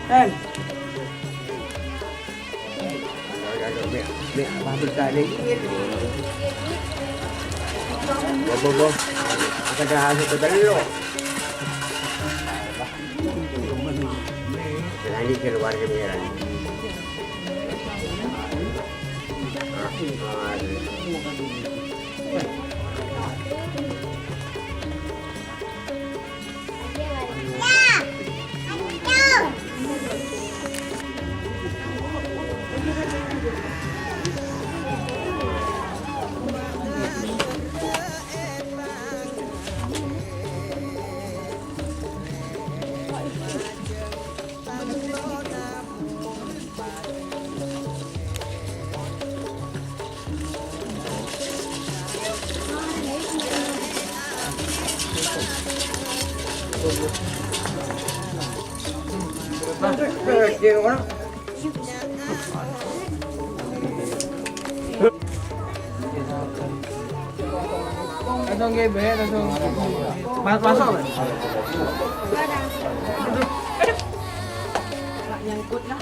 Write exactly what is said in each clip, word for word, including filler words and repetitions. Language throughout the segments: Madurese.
Kan? Bo, bo, bo. Akan dah masuk ke dalam. Berani keluar ke merah. Langsung ke B, langsung. Mas-, masuk, Mas. Nyangkut lah.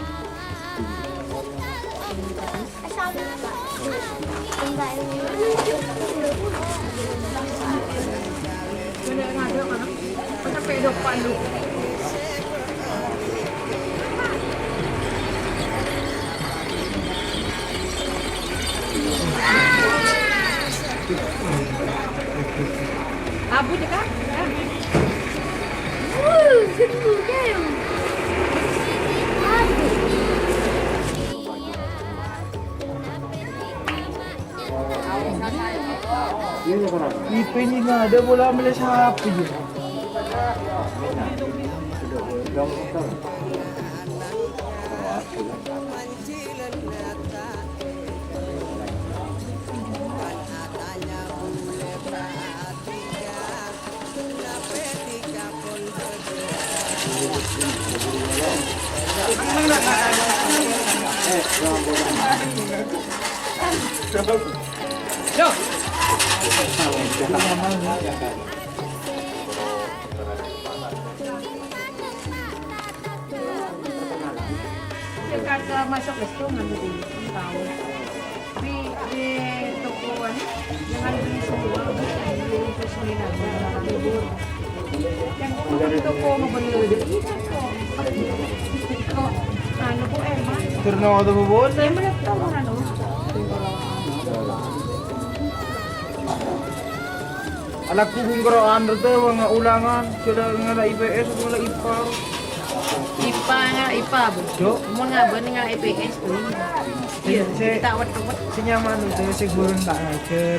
Abu cekak. Wuh, seru, Kak. Abu. Ipe ini nggak ada bola, ambil sapi. Kagak masuk restoran tadi, tahu. Di, di toko, anu, jangan beli semua, beli sembilan, bubur. Yang di toko mau beli, itu kok. Kok, anu, kok enak. Turno atau bubur? Saya melihat tahu, anu. Ala kubung karo andre te wong ulangan, sudah ngala I P S, ngala I P A. I P A, ngala I P A, Bu. Cuk. Mun ngaben ngala I P S, Bu. Iya, sing, tak wet-wet. Sing nyaman itu, sing burung tak ngajar.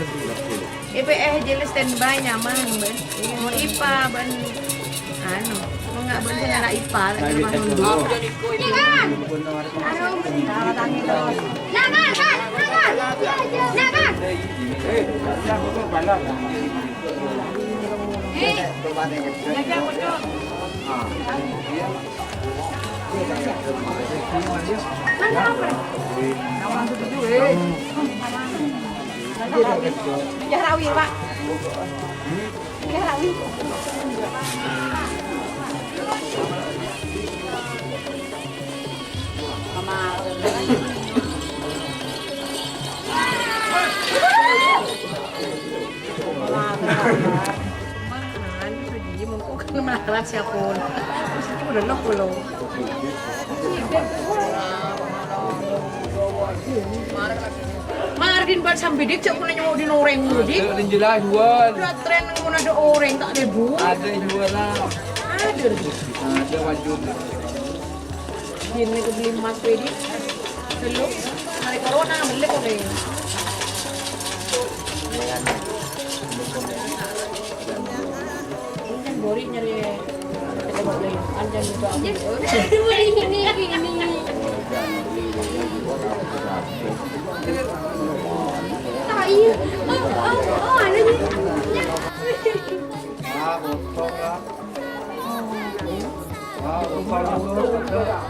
I P S jelas standby nyaman, Ben. Mun I P A, Ben. Anu, mengak beli anak I P A, lagi rumah mundur. Jangan! Jangan! Jangan! Jangan! Eh, jaga betul. Mana apa? Yahrawi, Pak. Yahrawi. Margin bat sambidik cak pun nyawa di noreng dulu di. Ada yang jelas jual. Udah tren nang mana ada orang tak ada bu. Ada yang jual lah. Ada. Ada wajib. Gini ke beli emas wedi. Dulu. Hari corona beli kok deh. Bori nyeri. Anjay gitu. Bori ini ini. Ah, iya. Oh, oh, oh, ada nih. Ah, kotor lah. Ah, kotor lah.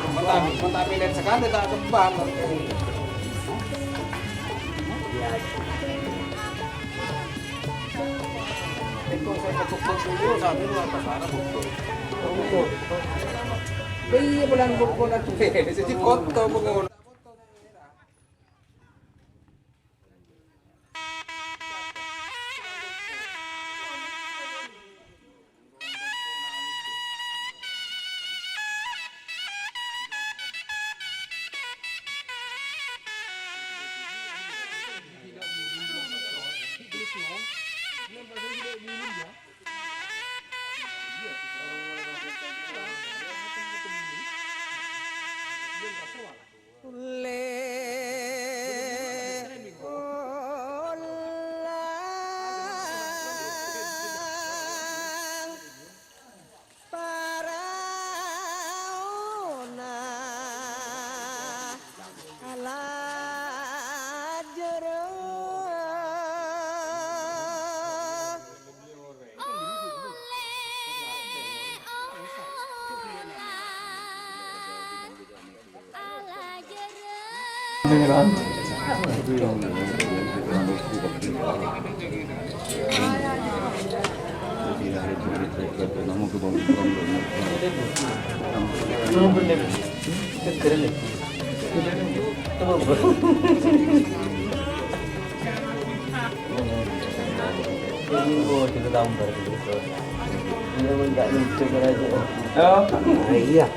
Mentah, mentah milet sekali tak kembang. Engko' sè pokok dulu, sambil luar pasar, pokok. Iya, bulan pokok nanti. Jadi foto, pokok. Ini mau kita tambah gitu. Ini mau nggak lucu aja. Oh, iya.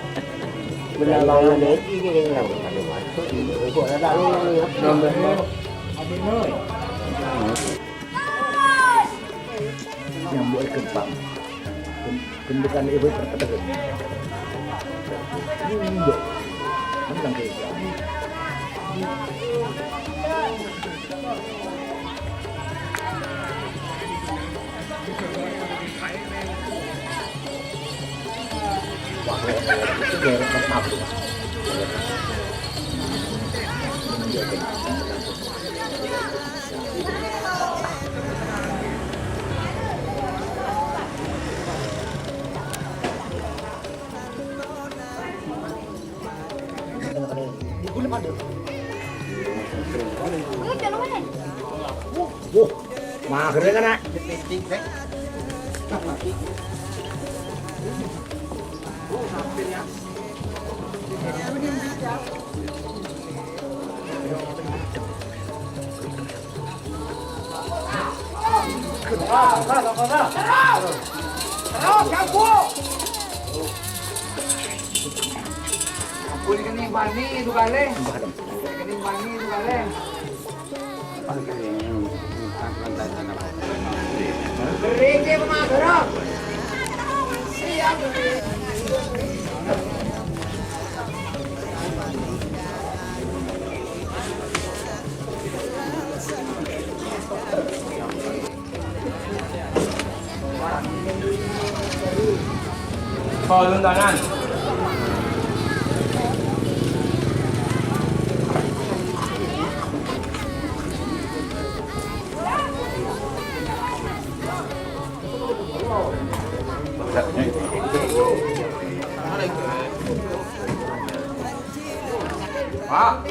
Benar banget. Ini yang ada masuk. Ini kok ada lu. Nambah. Nyambut kembang. Gendhekan ibu perketekan. Iya. Menang kayak gitu. Wah, itu daerah pertama. Wah, mager ya, Kak. Terus, terus, terus, terus, gabung. Ampun, kene wani itu kali. Kene wani itu kali. Berhenti pemageran. Siap. Turun tangan. Pak.